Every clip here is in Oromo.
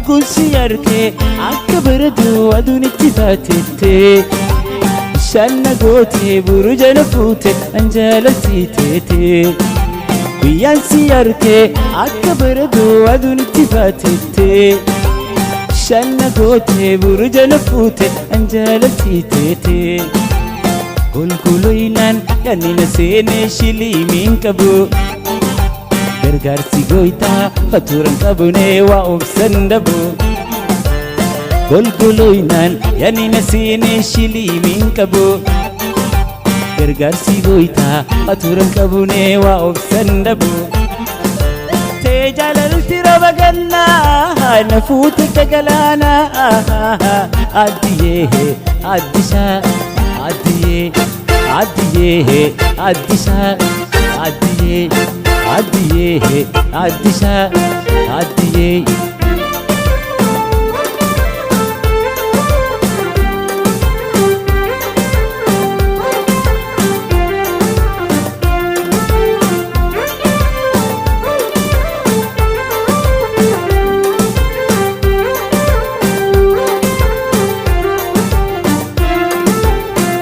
Hogguun si arkee akka baraduu aduun itti baatettee bishaan na gootee buruja na fuute an jaalaltii teetee. Guyyaan si arkee akka baraduu aduun itti baatettee bishaan na gootee buruja na fuute an jaalaltii teetee. Golgoloynaan yaadni na seenee shiliimiin qabu. Gargaarsi gooytaa fatuuran qabunee waa obsan dhabu. Golgoloynaan yaadni na seenee shiliimiin qabu. Gargaarsi gooytaa fatuuran qabunee waa obsan dhabu. Tee jaalalti rooba gannaa na fuute akka galaanaa. Addiyee addishaa addiyee addiyee addishaa addiyee addiyee addishaa addiyee.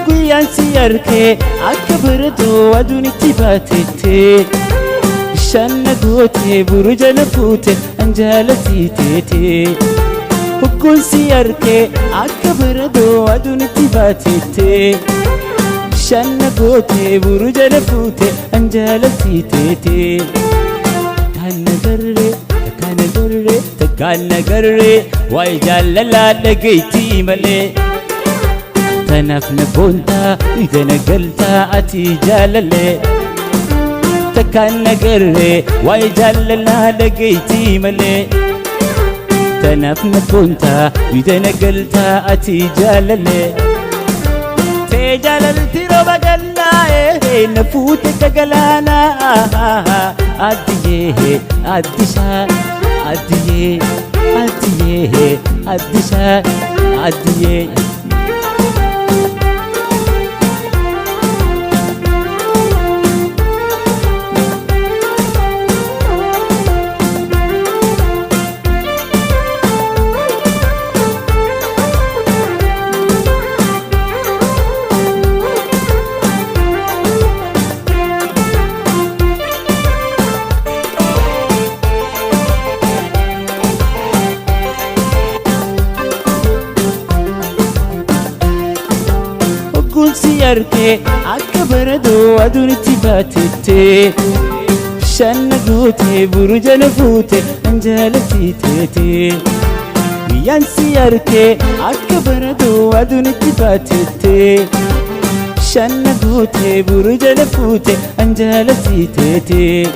Guyyaan si arkee akka baraduu aduun itti baatettee bishaan na gootee buruja na fuute an jaalaltii teetee. Hogguun si arkee akka baraduu aduun itti baatettee bishaan na gootee buruja na fuute an jaalaltii teetee. Takkaan na garree takkaan na garree takkaan na garree waa'ee jaalalaa dhageettii malee. Tanaaf na boontaa ija na galtaa ati jaalalee. Takkaan na garree waa'ee jaalalaa dhageettii malee. Tanaaf na boontaa ija na galtaa ati jaalalee. Tee jaalalti rooba gannaa na fuute akka galaanaa. Addiyee addishaa addiyee addiyee addishaa addiyee. Hogguun si arkee akka baraduu aduun itti baatettee bishaan na gootee buruja na fuute an jaalaltii teetee. Guyyaan si arkee akka baraduu aduun itti baatettee bishaan na gootee buruja na fuute an jaalaltii teetee.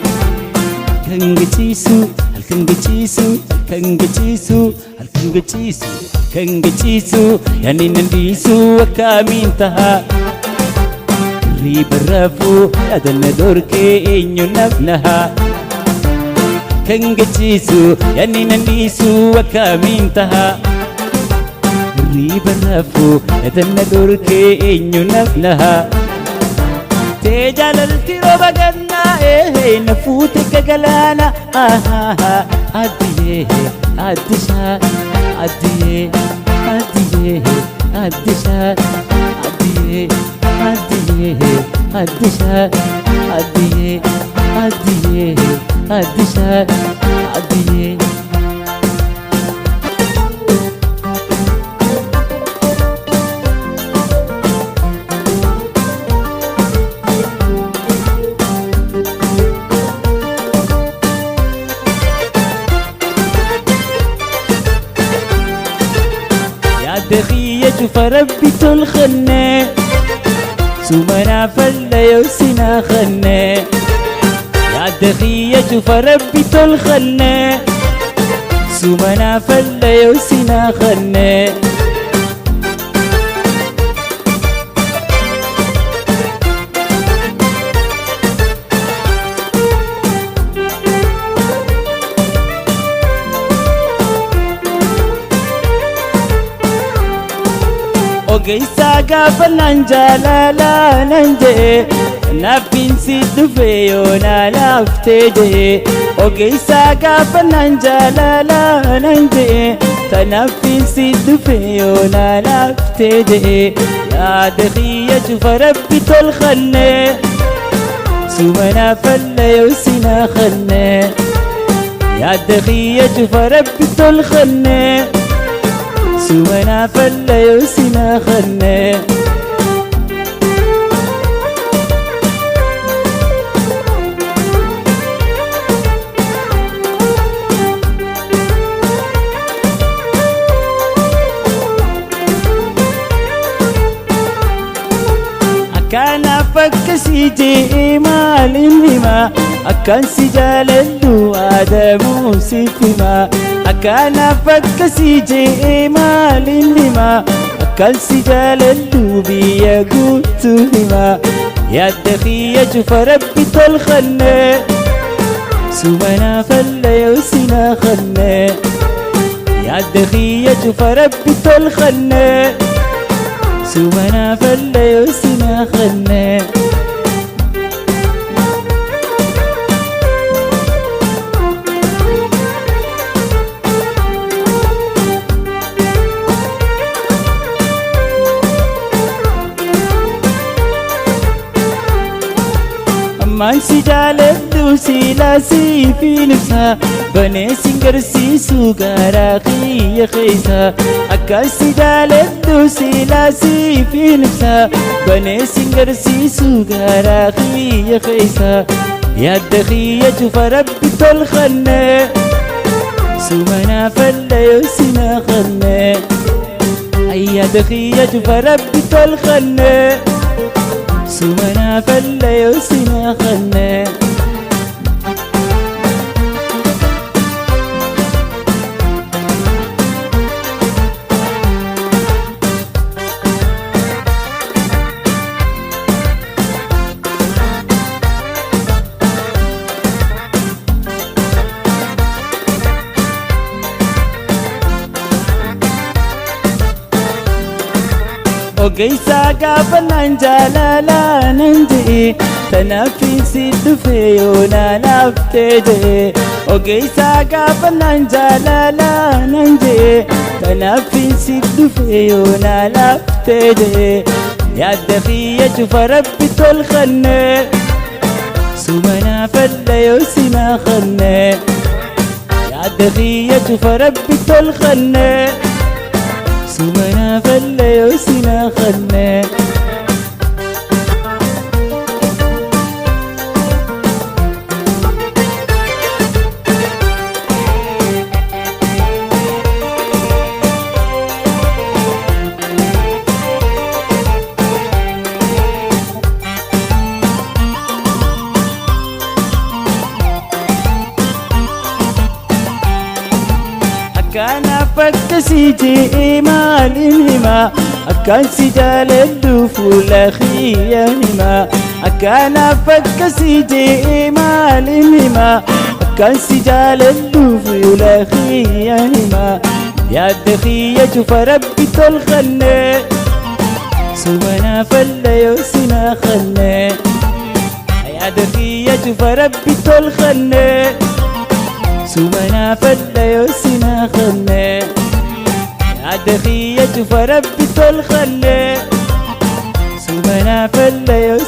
Halkan gachiisu halkan gachiisu halkan gachiisu halkan gachiisu halkan gachiisu yaadni nan dhiisu akkamiin taha. Riiba rafuu yaada na dhorkee eenyu naaf naha. Kan gachiisu yaadni nan dhiisu akkamiin taha. Riiba rafuu yaada na dhorkee eenyu naaf naha. Tee jaalalti rooba gannaa na fuute akka galaanaa. Addiyee addishaa addiyee addiyee addishaa addiyee addiyee addishaa addiyee addiyee addishaa addiyee. Yaadda kiyya cufa rabbi tolkanne sumanaa falla yoo sinaa kanne. Yaadda kiyya cufa rabbi tolkanne sumanaa falla yoo sinaa kanne. Ogeessaa gaafa naan jaalalaa naan jedhe naaffiin si dhufe yoo naa laaftee jedhe. Ogeessaa gaafannaan jaalalaa nan je'e tanaafin si dhufe yoo na laaftee je'e yaada kiyya cufa rabbi tolfanne suma naafalla yoo si na kanne yaada kiyya cufa rabbi tolfanne suma naafalla yoo si na kanne. Akkaanaaf akkasii je'ee maaliin hima akkaan si jaaladhu aadamuu siif hima akkaanaaf akkasii je'ee maaliin hima akkaan si jaaladhu biyya guutuu hima yaadda kiyya cufa rabbi tolfanne suma naafalla yoo si na kanne yaadda kiyya cufa rabbi tolfanne suma naafalla yoo si na kanne. Ammaan si jaaladhu siilaa siif hin ibsa banee sin garsiisu garaa kiyya keessa akkaan si jaaladhu siilaa siif hin ibsa banee sin garsiisu garaa kiyya keessa yaadda kiyya cufa rabbi tolfanne suma naafalla yoo si na kanne yaada kiyya cufa rabbi tolfanne. Suma naafalla yoo si na kanne. Ogeessaa gaafannaan jaalalaa nan je'e tanaafin si dhufe yoo na laaftee je'e ogeessaa gaafannaan jaalalaa nan je'e tanaafin si dhufe yoo na laaftee je'e yaadda kiyya cufa rabbi tolfanne suma naafalla yoo si na kanne yaadda kiyya cufa rabbi tolfanne. Suma naafalla yoo si na kanne. Akkaanaaf akkasii je'ee maaliin hima akkaan si jaaladhu fuula kiyya hima akkaanaaf akkasii je'ee maaliin hima akkaan si jaaladhu fuula kiyya hima yaadda kiyya cufa rabbi tolfanne suma naafalla yoo si na kanne yaada kiyya cufa rabbi tolfanne. Suma naafalla yoo si na kanne yaada kiyya cufa rabbi tolfanne suma naafalla yoo